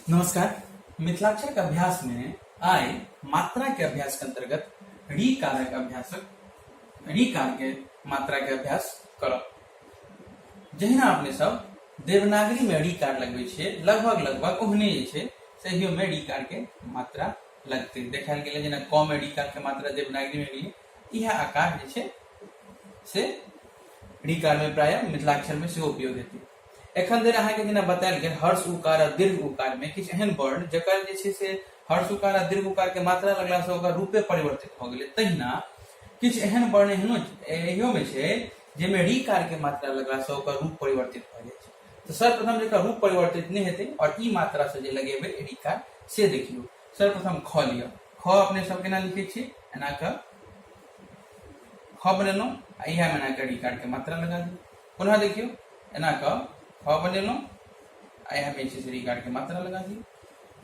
नमस्कार। मिथिलाक्षर के अभ्यास में आइ मात्रा के अभ्यास के अंतर्गत री कारक अभ्यासक री कार के मात्रा के अभ्यास करब। जहिना अपने सब देवनागरी में री कार लगबै छियै, लगभग लगभग ओहने जे छै से एहियो में री कार के मात्रा लगतै। देखायल गेलै जेना क में री कार के मात्रा देवनागरी में गेलै, इएह आकार जे छै से री कार में प्रायः मिथिलाक्षर में सेहो उपयोग हेतै। एखन धरि अहाँके जेना बतायल गेल हर्ष उकार आ दीर्घ उकार में किछु एहन वर्ण जकर जे छै से हर्ष उकार आ दीर्घ उकार के मात्रा लगला से ओकर रूपे परिवर्तित भऽ गेलै, तहिना किछु एहन वर्ण एहनो एहियो में छै जाहिमे री कार के मात्रा लगला से ओकर रूप परिवर्तित भऽ जाइ छै। तऽ सर्वप्रथम जकर रूप परिवर्तित नहि हेतै और ई मात्रा से जे लगेबै री कार से देखियौ। सर्वप्रथम ख लिअ। ख अपने सब केना लिखै छियै? एना कऽ ख बनेलहुँ आ इएह मे एना कऽ री कार के मात्रा लगा दियौ। पुनः देखियौ, एना कऽ ख बनेलहुँ आ इएह मे जे छै से री कार के मात्रा लगा दियौ।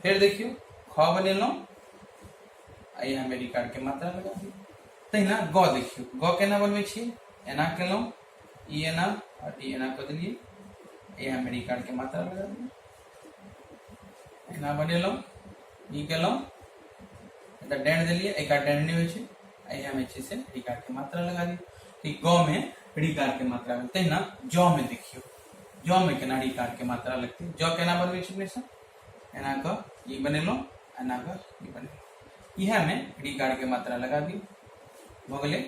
फेर देखियौ, ख बनेलहुँ आ इएह मे री कार के मात्रा लगा दियौ। तहिना ग देखियौ, ग केना बनबै छियै? एना केलहुँ, ई एना और ई एना कऽ देलियै, इएह मे री कार के मात्रा लगा दियौ। एना बनेलहुँ, ई केलहुँ, एतऽ डाँडि देलियै, एहि कात डाँडि नहि होइ छै, इएह मे छै से ऋकार के मात्रा लगा दियौ। तऽ ई ग मे ऋकार के मात्रा भेल। तहिना ज मे देखियौ, ज मे केना ऋकार के मात्रा लगतै। ज केना बनबै छी अपने सब? एना कऽ ई बनेलहुँ, एना कऽ ई बनेलहुँ, इएह मे ऋकार के मात्रा लगा दियौ। भऽ गेलै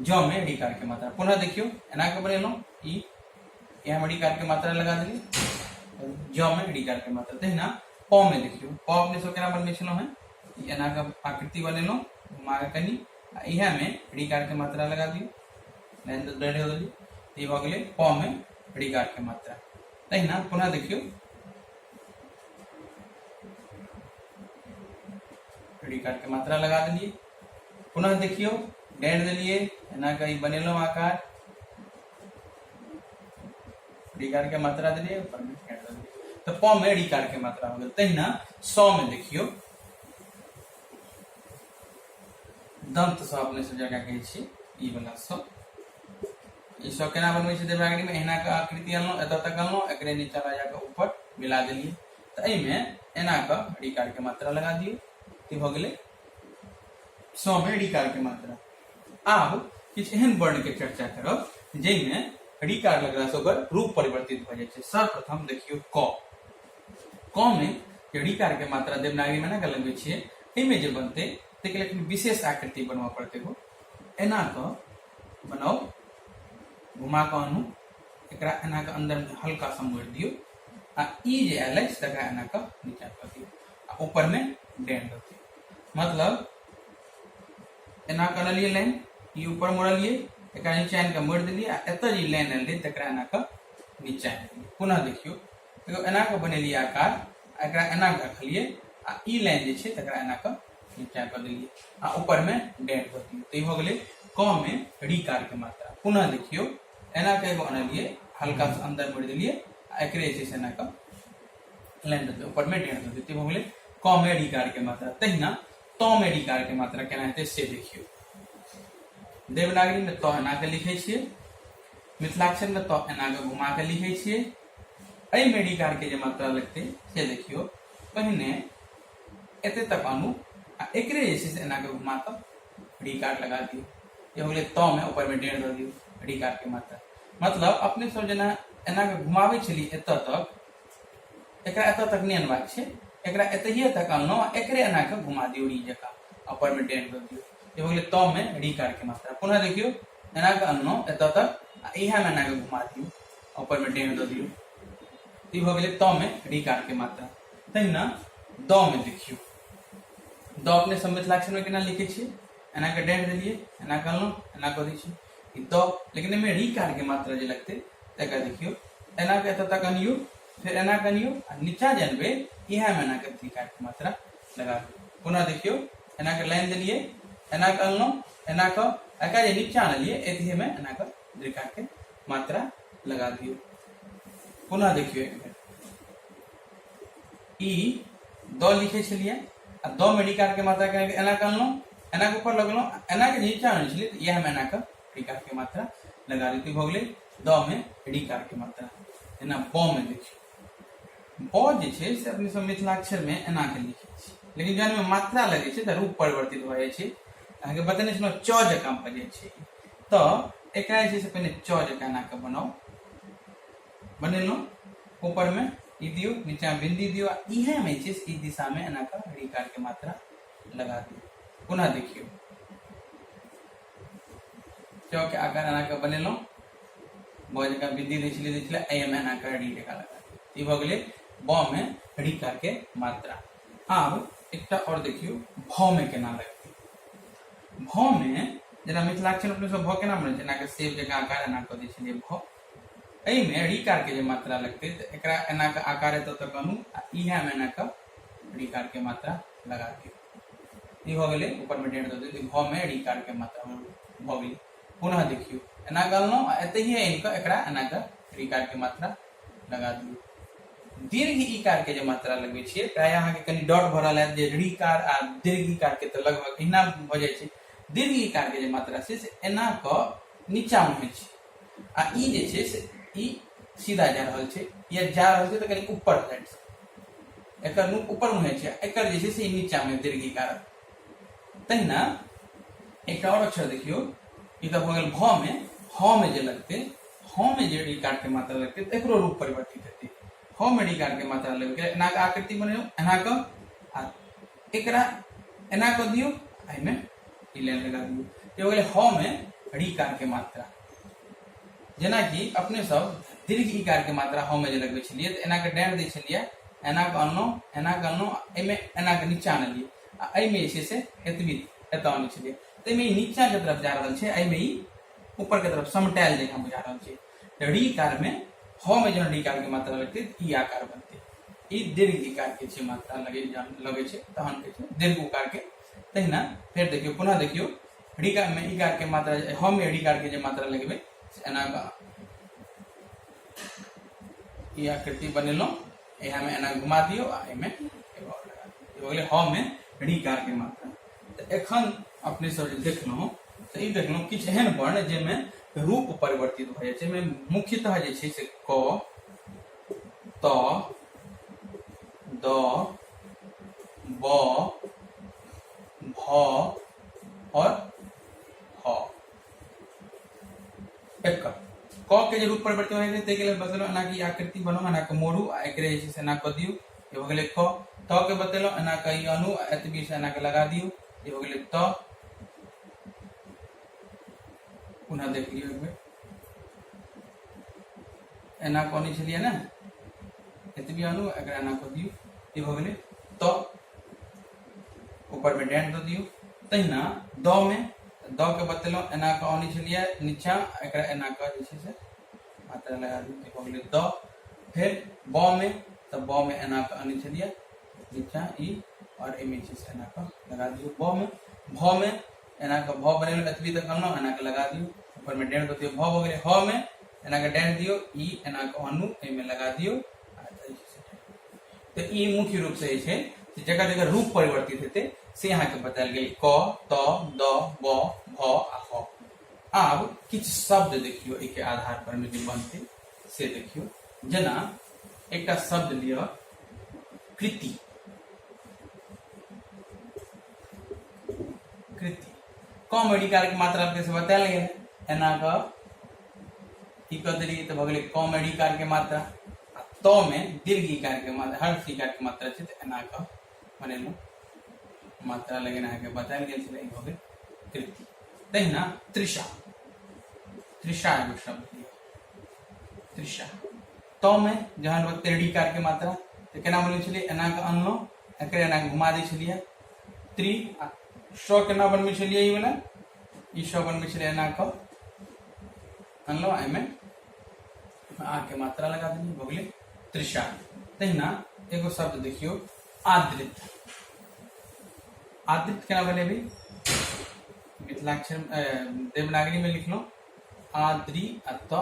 ज मे ऋकार के मात्रा। पुनः देखियौ, एना कऽ बनेलहुँ, ई इएह मे ऋकार के मात्रा लगा देलियै, ज मे ऋकार के मात्रा। तहिना प मे देखियौ, प अपने सब केना बनबै छलहुँ हेँ? ई एना कऽ आकृति बनेलहुँ घुमा कऽ कनि, आ इएह मे ऋकार के मात्रा लगा दियौ, लाइन दऽ देलियै, ई भऽ गेलै प मे ऋकार के मात्रा। तहिना पुनः देखियौ, ऋकार के मात्रा लगा देलियै। पुनः देखियौ, डाँडि देलियै, एना कऽ ई बनेलहुँ आकार, ऋकार के मात्रा देलियै, ऊपर मे डाँडि देलियै, तऽ प मे ऋकार के मात्रा हो गेल। तहिना स मे देखियौ, दंत स अपने सब जकरा कहै छियै, ई वाला स, ई सब केना बनबै छै देवनागरी मे? एना कऽ आकृति अनलहुँ, एतऽ तक अनलहुँ, एकरे नीचा लऽ जाकऽ ऊपर मिला देलियै, तऽ एहिमे एना कऽ ऋकार के मात्रा लगा दियौ, ई भऽ गेलै स मे ऋकार के मात्रा। आब किछु एहन वर्ण के चर्चा करब जाहिमे ऋकार लगला से ओकर रूप परिवर्तित भऽ जाइ छै। सर्वप्रथम देखियौ क, क मे जे ऋकार के मात्रा देवनागरी मे एना लगबै छियै, एहिमे जे बनतै ताहिके लेल विशेष आकृति बनबऽ पड़तै। एगो एना कऽ बनाउ, घुमा कऽ आनू, एकरा एना कऽ अन्दर मे हल्का सा मोड़ि दियौ, आ ई जे आयल अछि तकरा एना कऽ नीचा कऽ दियौ आ ऊपर मे डेन दऽ दियौ। मतलब एना कऽ अनलियै लाइन, ई ऊपर मोड़लियै, एकरा नीचा आनि कऽ मोड़ि देलियै, आ एतऽ जे लाइन आयल रहै तकरा एना कऽ नीचा आनि देलियै। पुनः देखियौ, एगो एना कऽ बनेलियै आकार, एकरा एना कऽ रखलियै, आ ई लाइन जे छै तकरा एना कऽ नीचा कऽ देलियै आ ऊपर मे डेढ़ दऽ दियौ, तऽ ई भऽ गेलै क मे ऋकार के मात्रा। पुनः देखियौ, एना कऽ एगो अनलियै, हल्का से अन्दर मोड़ि देलियै, आ एकरे जे छै से एना कऽ लाइन दऽ दियौ, ऊपर मे डेढ़ दऽ दियौ, तऽ ई भऽ गेलै क मे ऋकार के मात्रा। तहिना त मे ऋकार के मात्रा केना हेतै से देखियौ। देवनागरी मे त एना कऽ लिखै छियै, मिथिलाक्षर मे त एना कऽ घुमा कऽ लिखै छियै। एहिमे ऋकार के जे मात्रा लगतै से देखियौ, पहिने एते तक आनू आ एकरे जे छै से एना कऽ घुमा कऽ ऋकार लगा दियौ, ई हो गेलै त मे, ऊपर मे डेढ़ दऽ दियौ ऋकार के मात्रा। मतलब अपने सब जेना एना कऽ घुमाबै छलियै एतऽ तक, एकरा एतऽ तक नहि अनबाक छै, एकरा एतहिए तक अनलहुँ आ एकरे एना कऽ घुमा दियौ री जकाँ, ऊपर मे डेढ़ दऽ दियौ, ई हो गेलै त मे ऋकार के मात्रा। पुनः देखियौ, एना कऽ अनलहुँ एतऽ तक आ इएह मे एना कऽ घुमा दियौ, ऊपर मे डेढ़ दऽ दियौ, ई भऽ गेलै त मे ऋकार के मात्रा। तहिना द मे देखियौ, द अपने सब मिथिलाक्षर मे केना लिखै छियै? एना कऽ डेढ़ देलियै, एना कऽ अनलहुँ, एना कऽ दै छियै ई द, लेकिन एहिमे ऋकार के मात्रा जे लगतै तकरा देखियौ, एना कऽ एतऽ तक अनियौ, फेर एना कऽ अनियौ आ नीचा जे अनबै इएह मे एना कऽ ऋकार के मात्रा लगा दियौ। पुनः देखियौ, एना कऽ लाइन देलियै, एना कऽ अनलहुँ, एना कऽ एकरा जे नीचा अनलियै एतहे मे एना कऽ ऋकार के मात्रा लगा दियौ। पुनः देखियौ एक बेर, ई द लिखै छलियै आ द मे ऋकार के मात्रा केना एना कऽ अनलहुँ, एना कऽ ऊपर लगलहुँ, एना कऽ नीचा आनै छलियै तऽ इएह मे एना कऽ ऋकार के मात्रा लगा दियौ, भऽ गेलै द मे ऋकार के मात्रा। एना ब मे देखियौ, ब जे छै से अपने सब मिथिलाक्षर में एना के लिखै छी, लेकिन जहन ओहिमे मात्रा लगै छै तऽ रूप परिवर्तित भऽ जाइ छै। अहाँके बतेने छलहुँ च जकाँ भऽ जाइ छै। तऽ एकरा जे छै से पहिने च जकाँ एना कऽ बनाउ, बनेलहुँ, ऊपरमे ई दियौ, नीचा बिंदी दियौ, आ इएहमे जे छै से ई दिशामे एना कऽ ऋकार के मात्रा लगा दियौ। पुनः देखियौ, च के आकार एना कऽ बनेलहुँ, ब जकाँ बिंदी दै छलियै, दै छलियै, एहिमे एना कऽ री जकाँ लगा दियौ। ई भऽ गेलै ब मे ऋकार के मात्रा। आब एकटा आओर देखियौ, भ मे केना लगतै। भ मे जेना मिथिलाक्षर अपने सब भ केना बनै छै, एना कऽ सेब जकाँ आकार एना कऽ दै छलियै भ। एहिमे ऋकार के जे मात्रा लगतै तऽ एकरा एना कऽ आकार एतऽ तक आनू आ इएहमे एना कऽ ऋकार के मात्रा लगा दियौ। ई भऽ गेलै, ऊपरमे डेढ़ दऽ दियौ, भ मे ऋकार के मात्रा भऽ गेलै। पुनः देखियौ, एना कऽ अनलहुँ आ एतहिए आनि कऽ एकरा एना कऽ ऋकार के मात्रा लगा दियौ। दीर्घ इकार के जे मात्रा लगबै छियै, प्रायः अहाँके कनि डॉट भऽ रहल हैत जे ऋकार आ दीर्घ इकार के तऽ लगभग एहिना भऽ जाइ छै। दीर्घ इकार के जे मात्रा छै से एना कऽ नीचा मुँहे छै आ ई जे छै से ई सीधा जा रहल छै, या जा रहल छै तऽ कनि ऊपर साइड से एकर मुँह ऊपर मुँहे छै, एकर जे छै से ई नीचा मे दीर्घ इकार। तहिना एकटा आओर अक्षर देखियौ, ई तऽ भऽ गेल भ मे। ह मे जे लगतै, ह मे जे ऋकार के मात्रा लगतै तऽ एकरो रूप परिवर्तित हेतै। ह मे ऋकार के मात्रा लगतै, एना कऽ आकृति बनेलहुँ एना कऽ, आ एकरा एना कऽ दियौ, एहिमे ई लाइन लगा दियौ। ई हो गेलै ह मे ऋकार के मात्रा। जेनाकि अपने सब दीर्घ इकार के मात्रा ह मे जे लगबै छलियै तऽ एना कऽ डाँरि दै छलियै, एना कऽ अनलहुँ, एना कऽ अनलहुँ, एहिमे एना कऽ नीचा अनलियै आ एहिमे जे छै से एतबी एतऽ अनै छलियै, तऽ एहिमे ई नीचा के तरफ जा रहल छै, एहिमे ई ऊपर के तरफ समटायल जकाँ बुझा रहल छै। तऽ ऋकार मे ह मे जहन ऋकार के मात्रा लगतै तऽ ई आकार बनतै। ई दीर्घ इकार के छै मात्रा लगे जहन लगै छै तहन कहै छै दीर्घ उकार के। तहिना फेर देखियौ, पुनः देखियौ, ऋकार मे इकार के मात्रा, ह मे ऋकार के जे मात्रा लगेबै से एना कऽ ई आकृति बनेलहुँ, इएह मे एना घुमा दियौ आ एहिमे एगो आओर लगा दियौ। ई भऽ गेलै ह मे ऋकार के मात्रा। तऽ एखन अपने सब जे देखलहुँ तऽ ई देखलहुँ किछु एहन वर्ण जाहिमे रूप परिवर्तित भऽ जाइ छै। एहिमे मुख्यतः जे छै से क, त, द, ब, भ और ह। एकर क के जे रूप परिवर्तित भऽ जाइ छै ताहिके लेल बतेलहुँ एना कि आकृति बनाउ, एना कऽ मोड़ू आ एकरे जे छै से एना कऽ दियौ, ई भऽ गेलै क। त के बतेलहुँ, एना कऽ ई अनु आ एतबी से एना कऽ लगा दियौ, ई भऽ गेलै त। पुनः देख लियौ एक बेर, एना कऽ छलियै ने, एतबी अनु एकरा एना कऽ दियौ, ई भऽ गेलै त, ऊपर में डाँट दऽ दियौ। तहिना द मे द के बतेलहुँ, एना कऽ अनै छलियै नीचा, एकरा एना कऽ जे छै से मात्रा लगा दियौ, ई भऽ गेलै द। फेर ब मे, तऽ ब मे एना कऽ अनै छलियै नीचा ई, आओर एहिमे जे छै से एना कऽ लगा दियौ ब मे। भ मे एना कऽ भ बनेलहुँ, एतबी तक अनलहुँ, एना कऽ लगा दियौ, ऊपर में डाँट दऽ दियौ, भ भऽ गेलै। ह मे एना कऽ डाँट दियौ, ई एना कऽ अनू, एहिमे लगा दियौ। तऽ ई मुख्य रूप से जे छै से जकर जकर रूप परिवर्तित हेतै से अहाँके बतायल गेल क, त, द, ब, भ आ ह। आब किछु शब्द देखियौ एहिके आधार पर मे जे बनतै से देखियौ। जेना एकटा शब्द लिअ कृति। कृति क मे ऋकार के मात्रा से बतायल गेल, एना कऽ की कऽ देलियै तऽ भऽ गेलै क मे ऋकार के मात्रा, आ त मे दीर्घ इकार के मात्रा, हर्ष इकार के मात्रा छै तऽ एना कऽ बनेलहुँ, मात्रा लगेना अहाँके बतायल गेल छलै, ई भऽ गेल कृति। तहिना तृषा, तृषा एगो शब्द लिअ तृषा। त मे जहन लगतै ऋकार के मात्रा तऽ केना बनबै छलियै, एना कऽ अनलहुँ, एकरे एना कऽ घुमा दै छलियै त्रि, आ स केना बनबै छलियै, ई वाला ई स बनबै छलियै एना कऽ अनलहुँ, एहिमे आ के मात्रा लगा देलियै, भऽ गेलै तृषा। तहिना एगो शब्द देखियौ आदृत। आदृत केना बनेबै, मिथिलाक्षर देवनागरी में लिखलहुँ आद्री आ त,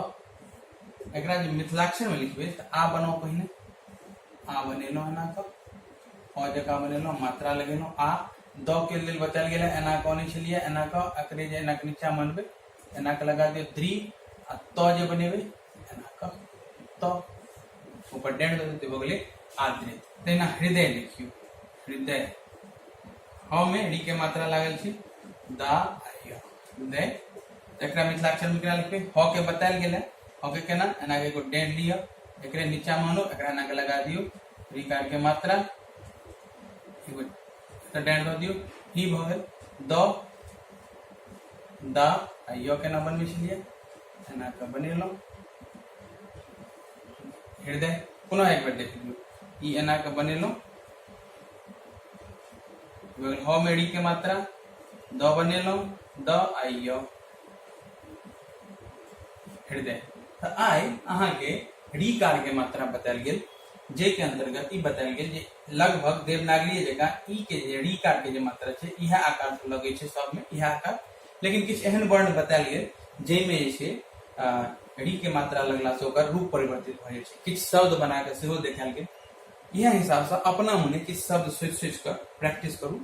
एकरा जे मिथिलाक्षर में लिखबै तऽ आ बनाउ पहिने, आ बनेलहुँ एना कऽ, अ जकाँ बनेलहुँ, मात्रा लगेलहुँ आ। द के लेल बतायल गेल एना कऽ अनै छलियै, एना कऽ एकरे जे एना कऽ नीचा मनबै, एना कऽ लगा दियौ द्री, आ त जे बनेबै एना कऽ त, ऊपर डेढ़ दऽ देतै, भऽ गेलै आदृत। तहिना हृदय देखियौ, हृदय ह मे री के मात्रा लागल छै, दा आ य, हृदय। एकरा मिथिलाक्षर मे केना लिखबै? ह के बतायल गेल है, ह के केना एना के एगो डेढ़ लिअ, एकरे नीचा मे आनू, एकरा एना के लगा दियौ, ऋकार के मात्रा एगो एतऽ डेढ़ दऽ दियौ, ही भऽ गेल। द, दा आ य केना बनबै छलियै? एना कऽ बनेलहुँ हृदय। पुनः एक बेर देख लियौ, ई एना कऽ बनेलहुँ, ह मे री के मात्रा, द बनेलहुँ, द आ य, हृदय। तऽ आइ अहाँके ऋकार के मात्रा बतायल गेल, जाहि के अंतर्गत ई बतायल गेल जे लगभग देवनागरी जकाँ ई के जे ऋकार के जे मात्रा छै, इएह आकार से लगै छै सबमे इएह आकार। लेकिन किछु एहन वर्ण बतायल गेल जाहिमे जे छै ऋ के मात्रा लगला से ओकर रूप परिवर्तित भऽ जाइ छै। किछु शब्द बना कऽ सेहो देखायल गेल। इएह हिसाबसँ अपना मने किछु शब्द सोचि सोचि कऽ प्रैक्टिस करू।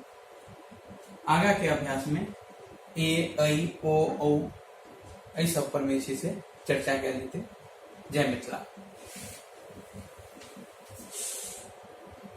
आगाँ के अभ्यास में ए, ऐ, ओ, औ एहि सब पर में जे छै से चर्चा कयल जेतै। जय मिथिला।